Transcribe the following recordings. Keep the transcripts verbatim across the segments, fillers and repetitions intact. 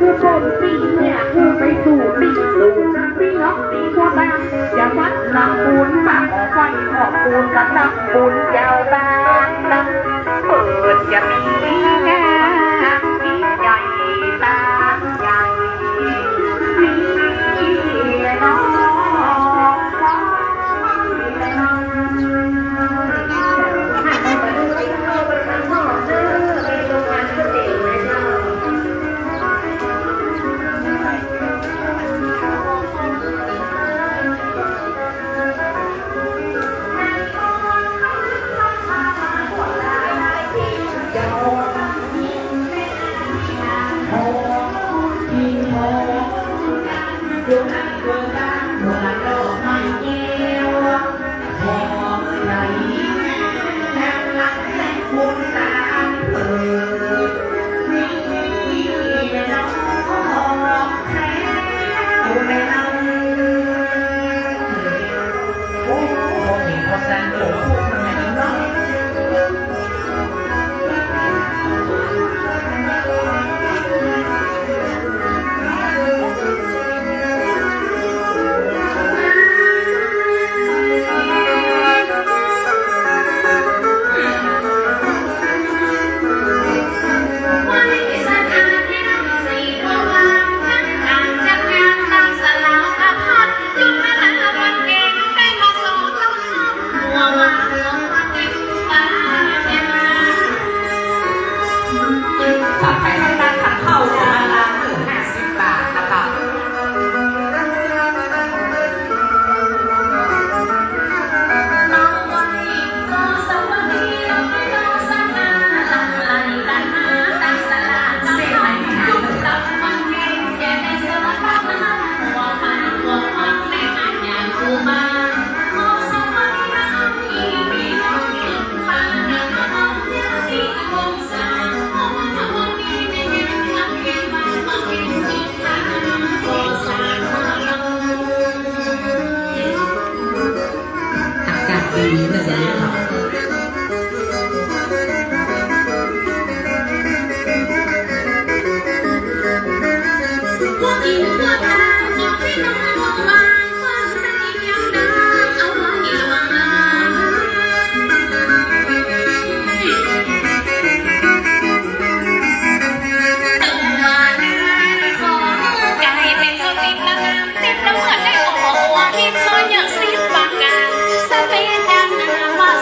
ผู้คนปีเนี่ยคือไปสู่ปีสู่ปีนอกสีทั่วบ้าน อย่าวัดนำบุญฝากออกไว้ ขอบคุณกับนำบุญเจ้าบ้านนำ เปิดจะมีงานมีใหญ่ตามใหญ่ มีน้อง ถ้าใผได้ตังค์เข้าเนี่ย วันละหมื่นห้าสิบบาทนะครับ อากาศดีนะวันนี้ครับ เ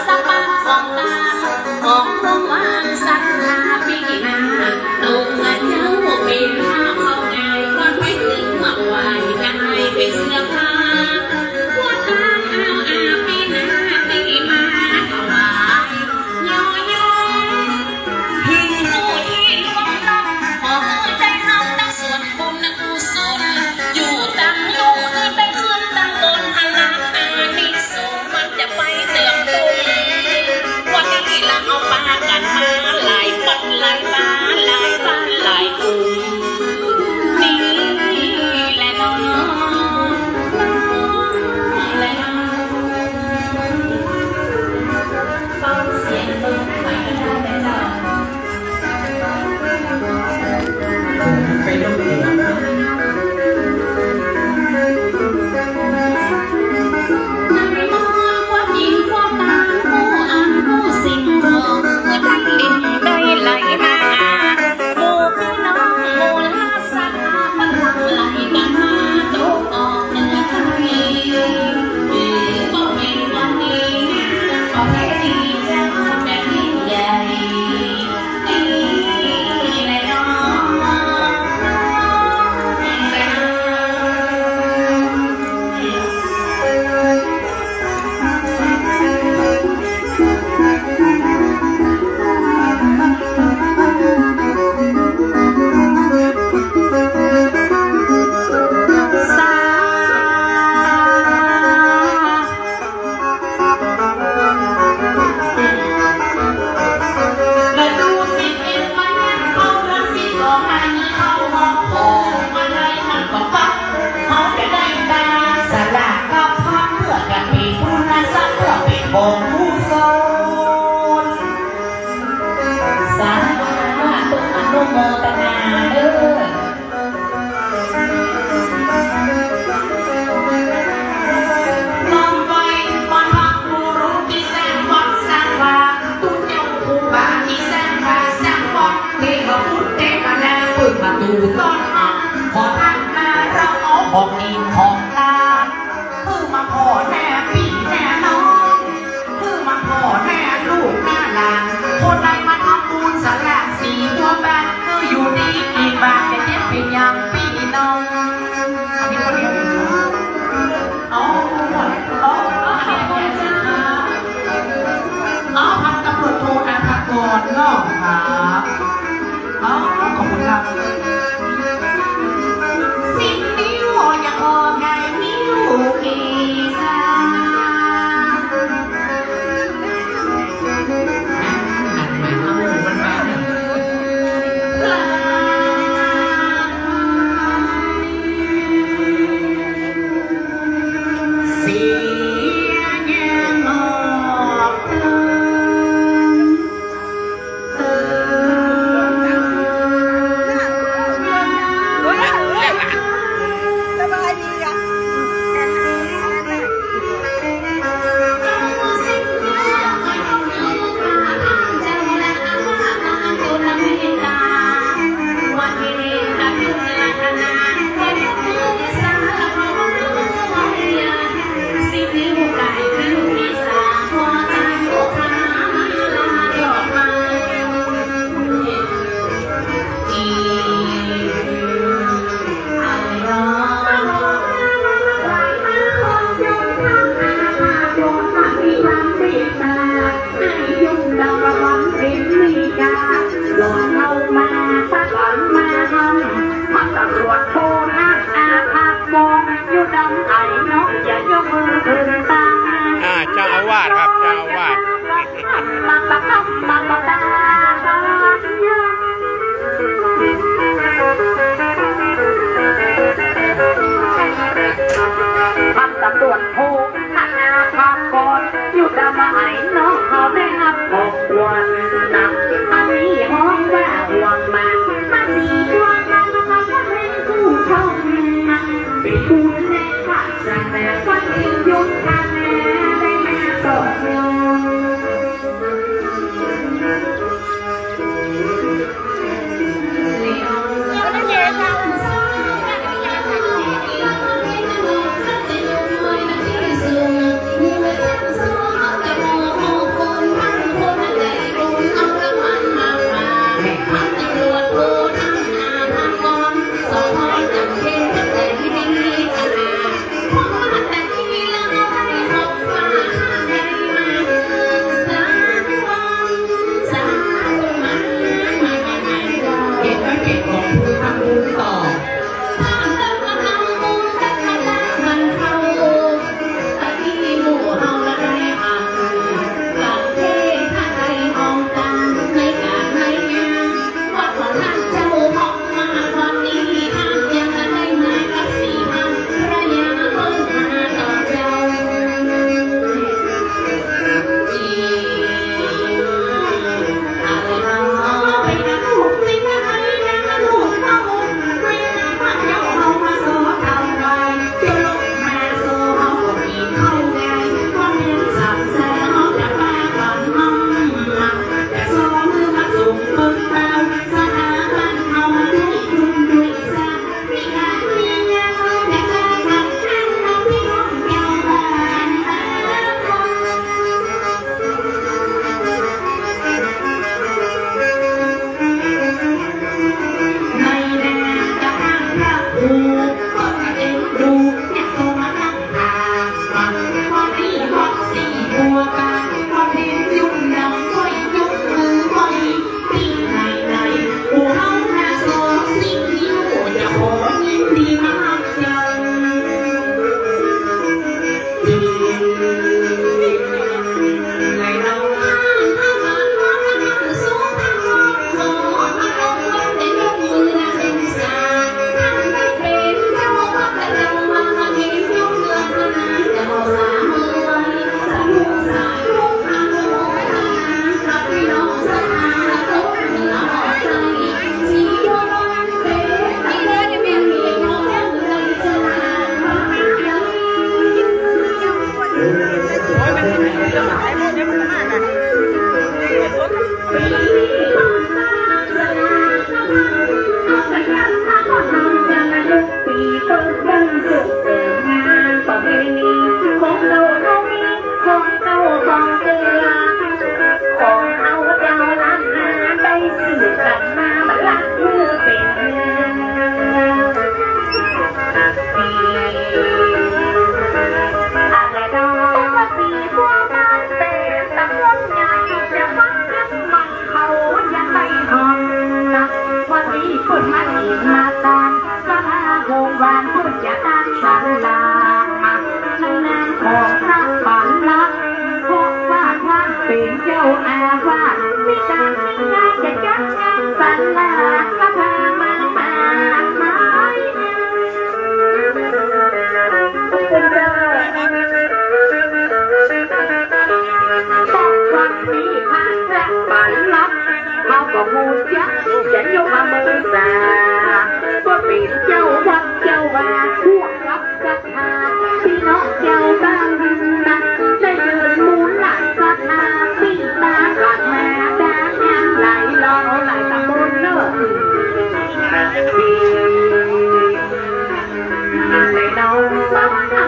หลานสี่ทั่วบ้าน คืออยู่ดีกี่บาท จะเจ็บเป๋นหยังปี้น้อง อ๋อ อ๋อ อ๋อ พันตำรวจโทอาภากรเนาะครับ อ๋อ ขอบคุณครับ สิบนิ้ว อย่าบอกไง นิ้วเกษา เสียงออกเถิง สบายดีอ่ะ อ่า เจ้าอาวาสครับ เจ้าอาวาส พันตำรวจโท ธนาภากร อยู่ดำไอ้น้องเขาได้รับของขวัญนะ อันนี้ฮ้องว่าห่วงมัน มาสี่ตัวกัน แล้วก็เป็นผู้ท่องนะ เป็นผู้แลกว่าสนาม ก็เป็นยุคธนาได้มาสอง เปิ้นมาอินมาตานศาลาโฮมวาน เปิ้นจะตั้งศาลา ในนามของพระปาลักษณ์ เพราะว่าต้านเป๋นเจ้าอาวาส มีตานมีงานจะจัดงานศาลาสภามามากมาย เปิ้นจะ ต้องวันนี้พระปาลักษณ์ เฮาก็ฮู้จัก จะยกมาเมือสา เปิ้นเป๋น